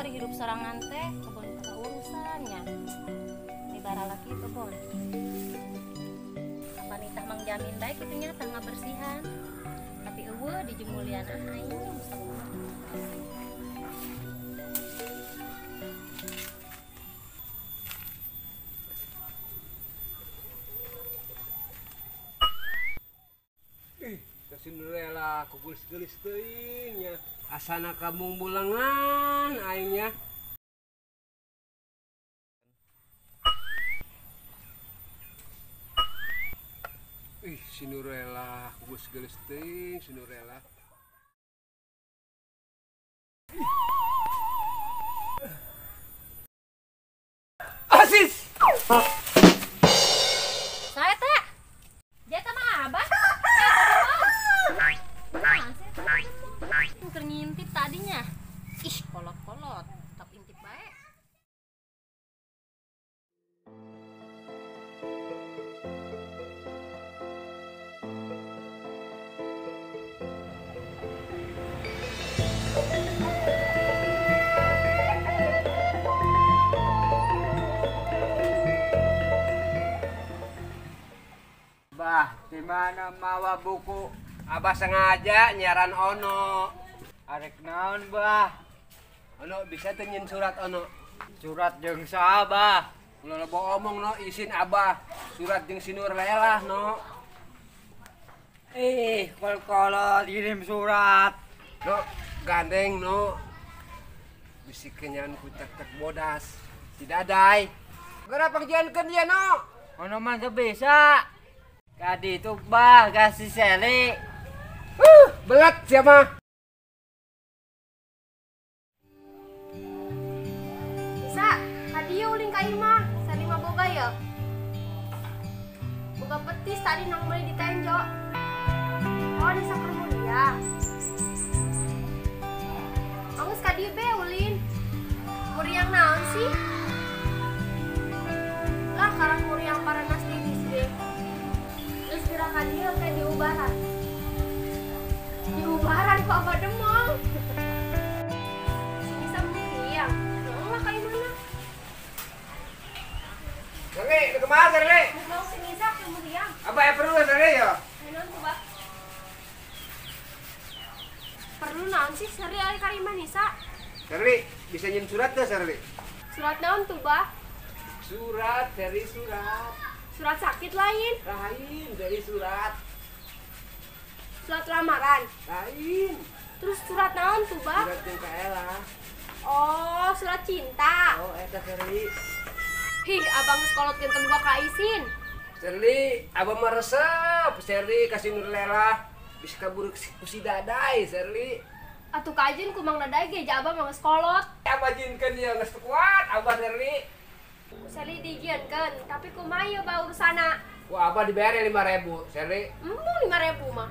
Ari hirup sorangan teh kebon pada urusannya. Ini barala kieu kebon. Apa nitah mangjamin bae kitu nya tah ngabersihan. Tapi eueuh dijemulian aing. Cinderella kugulis-gelis teuing nya. Asana kamu bulangan aing nya. Ih, Cinderella kugulis-gelis teuing, Cinderella. Asis. Saya teh. Jata mah abah. Keur ngintip tadinya. Ih, kolot-kolot, tetap intip bae. Bah, di mana mawa buku? Abah sengaja nyaran ono. Arek naon, bah? Ono bisa teu nyin surat ono. Surat jeung saha, bah? Ulah loba omong no, isin abah. Surat jeung si Nurlela no. Eh, kol-kolot kirim surat. No, gandeng no. Bisi kenyan ku tek-tek bodas. Si Dadai. Geura pangjiankeun dia no. Ono mah teu bisa. Kadi itu bah, kasih seli. Belat siapa? Bisa, tadi ulin ka imah, sari mah boga ya. Boga petis tadi nang beli di Tenjo. Oh, di Sakar Mulia. Angus ka dieu be ulin. Muriang naon sih? Lah karang muriang paranas tiris ge. Terus kira ka dieu teh diubaran. Diubaran kok apa demong. Si bisa muriang. Lah kayak mana? Serli, ke mana Serli? Mau si Nisa ke muriang. Apa ya perlu Serli ya? Naon tuh, Pak? Perlu naon sih Serli ari ka imah Nisa? Serli, bisa nyin surat teh Serli? Surat naon tuh, Bah? Surat, Serli surat. Surat sakit lain? Lain, dari surat. Surat lamaran? Lain. Terus surat naon tuh, Bah? Surat jeung ka Ella. Oh, surat cinta. Oh, eta Serli. Hih, abang geus kolot geunteng gua ka isin. Serli, abang mah resep. Serli kasih Nurlela bisa kabur ku si Dadai, Serli. Atuh kajeun ku Mang Dadai ge ja abah mah geus kolot. Abah jinkeun dia geus teu kuat, abah Serli. Ku Serli dijieunkeun, tapi kumaha ieu bah urusana? Ku abah dibere 5.000, Serli. Embung 5.000 mah.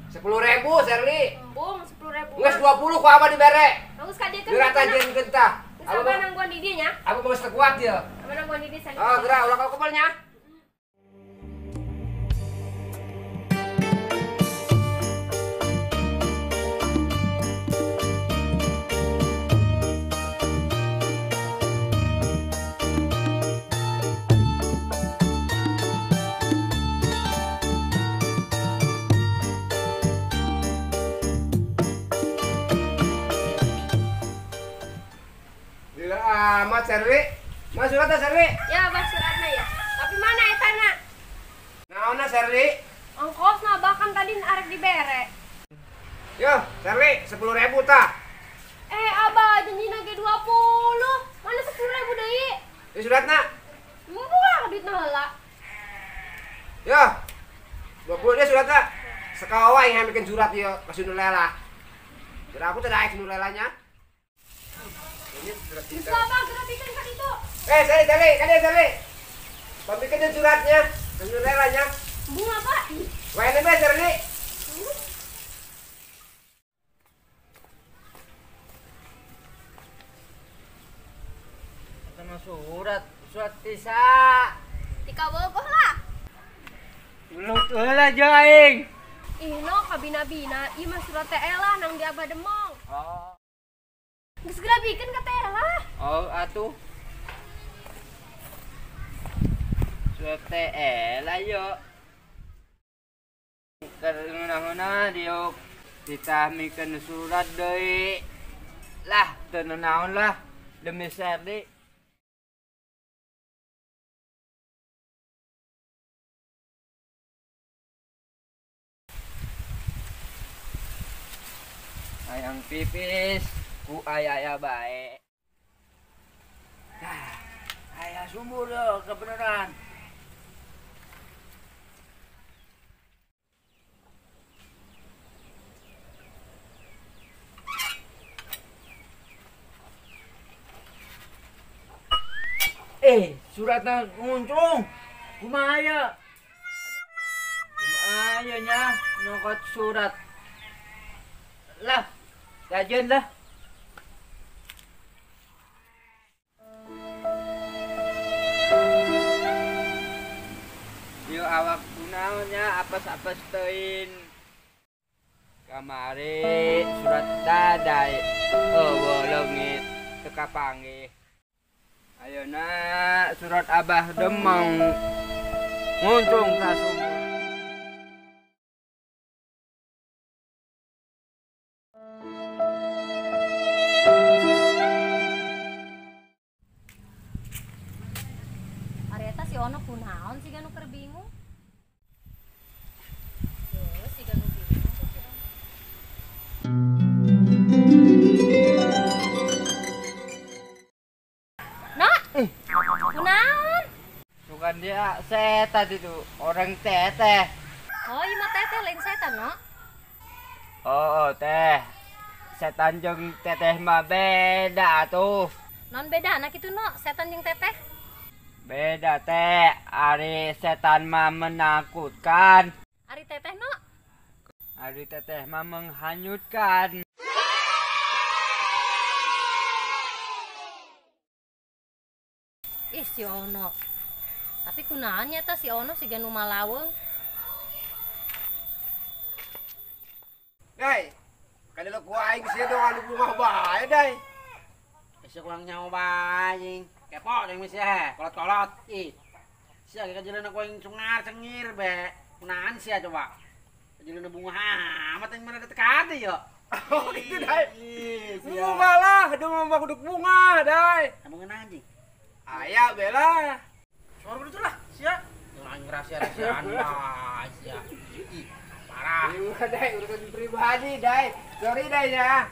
10.000, Serli. Embung 10.000. Geus 20 ku abah dibere. Geus ka dieu kan. Geura jinkeun tah. Abah nangguan di dieu nya. Abah mah geus teu kuat ieu. Abah nangguan di dieu Serli. Oh, geura ulah ka kebelnya. Amat Serli. Mas suratnya Serli? Ya, bah suratnya ya. Tapi mana etana? Naonna Serli? Ongkosna bahkan tadi arek dibere. Yo, Serli, 10.000 tah. Eh, abah janjina ge 20. Mana 10.000 deui? Ieu suratna. Embung lah duitna heula. Yo. 20 deh suratna. Sekawa yang bikin surat ieu ka si Nurlela. Kira aku teh daek si Nurlelanya. Ini surat cinta. Bisa abah geura bikin ka ditu. Eh, Serli, Serli, ka dieu Serli. Pamikeun suratnya, ka Nurlelanya. Embung apa? Wae bae Serli. Sama surat, surat tisa. Tika bogoh lah. Ulut heula aing. Ih no kabina-bina, ieu mah surat teh elah nang di Abah Demong. Oh. Geus geura bikeun ka teh lah. Oh, atuh. Surat teh lah yo. Keur ngeunah-ngeunah diuk ditah mikeun surat deui. Lah, teu naon lah demi Serdi. Hayang pipis ku aya-aya bae. Aya sumur yo kebenaran. Suratna nguncung. Kumaha ya? Kumaha ya nya nyokot surat. Lah, kajian lah. Yo awak kunaonnya apes-apes teuing. Kamari surat dadai eueuh leungit teu kapanggih. Ayeuna surat Abah Demong nguncung ka sumur. Arieta si Ono kunaon siga nu keur bingung. Heuh, siga nu bingung tuh si Ono. Nak, kunaon? Bukan dia setan itu, orang teteh. Oh, ieu mah teteh lain setan, no? Oh, teh. Setan jeung teteh mah beda tuh. Non beda anak itu, no? Setan jeung teteh. Beda teh, ari setan mah menakutkan. Ari teteh, no? Ari teteh mah menghanyutkan. Ih, si Ono. Tapi kunaon nya teh si Ono siga nu malaweung. Dai, kada ku aing sia dong anu bunga bae, Dai. Sia kurang nyawa bae. Kepo jeung sia, kolot-kolot. Ih. Sia ge kajelena ku aing sungar cengir be. Kunaon sia coba? Kajelena bunga amat yang mana dekat yo. Oh, gitu, Dai. Bunga lah, aduh mah kuduk bunga, Dai. Bunga anjing. Aya bela. Suara begitu lah, sia. Yang rahasia-rahasiaan lah, sia. Ih, parah. Iya, Dai, urusan pribadi, Dai. Sorry, Dai ya.